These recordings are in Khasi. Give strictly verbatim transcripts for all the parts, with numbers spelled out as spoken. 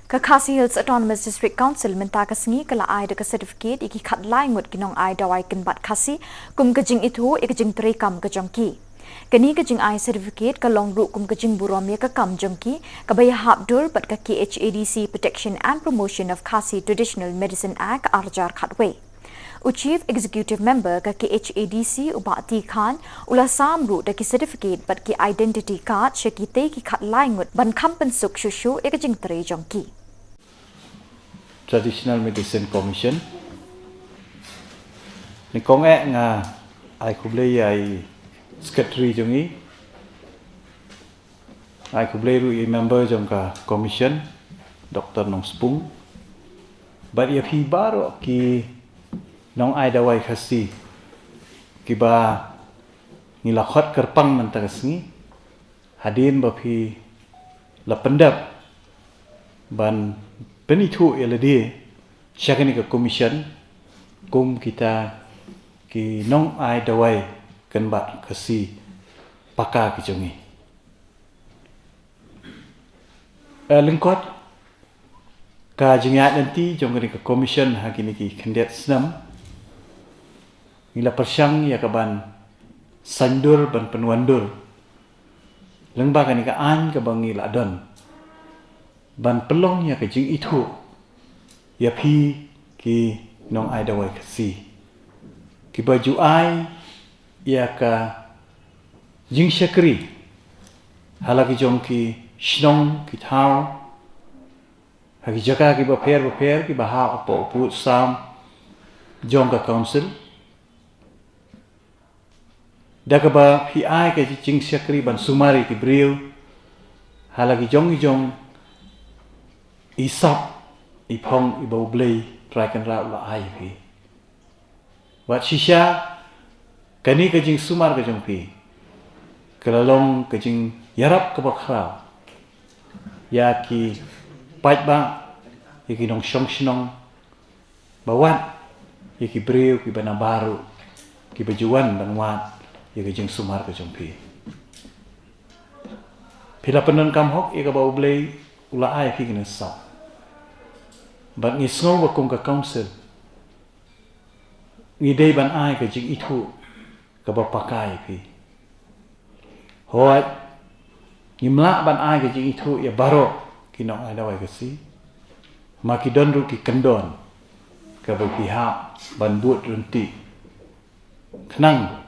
Ka Khasi Hills Autonomous District Council mynta ka sngi ka la ai da ka certificate ïa ki khatlai ngut ki nong ai dawai kynbat Khasi kum ka jingithuh ïa ka jingtrei kam ka jong ki. Kane ka jingai certificate ka long ruh kum ka jingburom ïa ka kam jong ki kaba ïahap dur bad ka K H A D C Protection and Promotion of Khasi Traditional Medicine Act arhajar khatwei. U Chief Executive Member ka K H A D C u Bah T Khan u la sam ruh da ki certificate bad ki identity card sha kitei ki khatlai ngut ban kham pynsuk shuh shuh ïa ka jingtrei jong ki. Traditional Medicine Commission. Ni kong eh nga ai khublei ïa i secretary jong i. Ai khublei ruh ïa i member jong ka commission, Doctor Nongspung. Bad ïa phi baroh ki nong ai dawai Khasi kiba ngi la khot kyrpang mynta ka sngi. Hadien ba phi la pyndep ban pynithuh ïa lade sha kane ka commission kum kita ki nong ai dawai kynbat Khasi paka ki jong ngi. Eh, lyngkot ka jingïaid lynti jong kane ka commission ha kine ki khyndiat snem, ngi la pyrshang ïa ka ban saiñdur ban pynwandur lyngba kane ka aiñ kaba ngi la don ban pynlong ïa ka jingithuh ïa phi ki nong ai dawai Khasi kiba ju ai ïa ka jingshakri ha la ki jong ki shnong ki thaw ha ki jaka kiba pher ba pher kiba hap hapoh u pud sam jong ka council. Da kaba phi ai ka jingshakri ban sumar ïa ki briew ha la ki jong ki jong i sap i phong iba U Blei Trai Kynrad u la ai ïa phi. Wat shisha kane ka jingsumar ka jong phi ka la long ka jingïarap kaba khraw ïa ki paidbah, ïa ki nongshong shnong, ba wat ïa ki briew kiba na baroh kiba ju wan ban wad ïa ka jingsumar ka jong phi. Phi la pyndonkam hok ïa kaba U Blei u la ai phi kane sap. Bad ngi sngew ba kum ka council ngi dei ban ai ka jingithuh kaba paka ïa phi. Hooid, ngim lah ban ai ka jingithuh ïa baroh ki nong ai dawai Khasi. Ma ki don ruh ki kyndon kaba phi hap ban bud ryntih khnang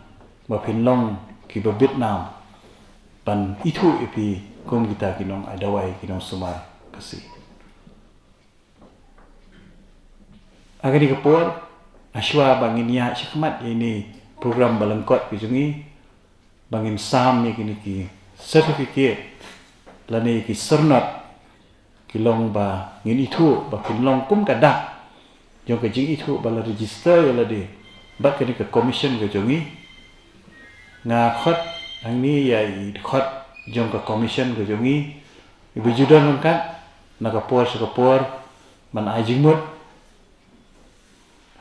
ba phin long kiba bit nam ban ithuh ïa phi kum kita ki nong ai dawai ki nongsumar Khasi. Ha kane ka por, hashwa ba ngin ïaid shakhmat ïa ine i program ba lyngkot ka jong ngi, ba ngin sam ïa kine ki certificate lane ki syrnod ki long ba ngin ithuh ba kin long kum ka dak jong ka jingithuh ba la register ïa lade bad kane ka commission ka jong ngi. Nga khot hangne ïa i khot jong ka commission ka jong ngi, iba ju don ryngkat na ka por sha ka por ban ai jingmut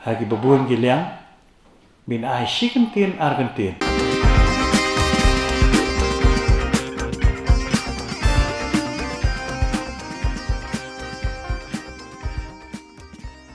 ha kiba bun ki liang, ban ai shi kyntien ar kyntien.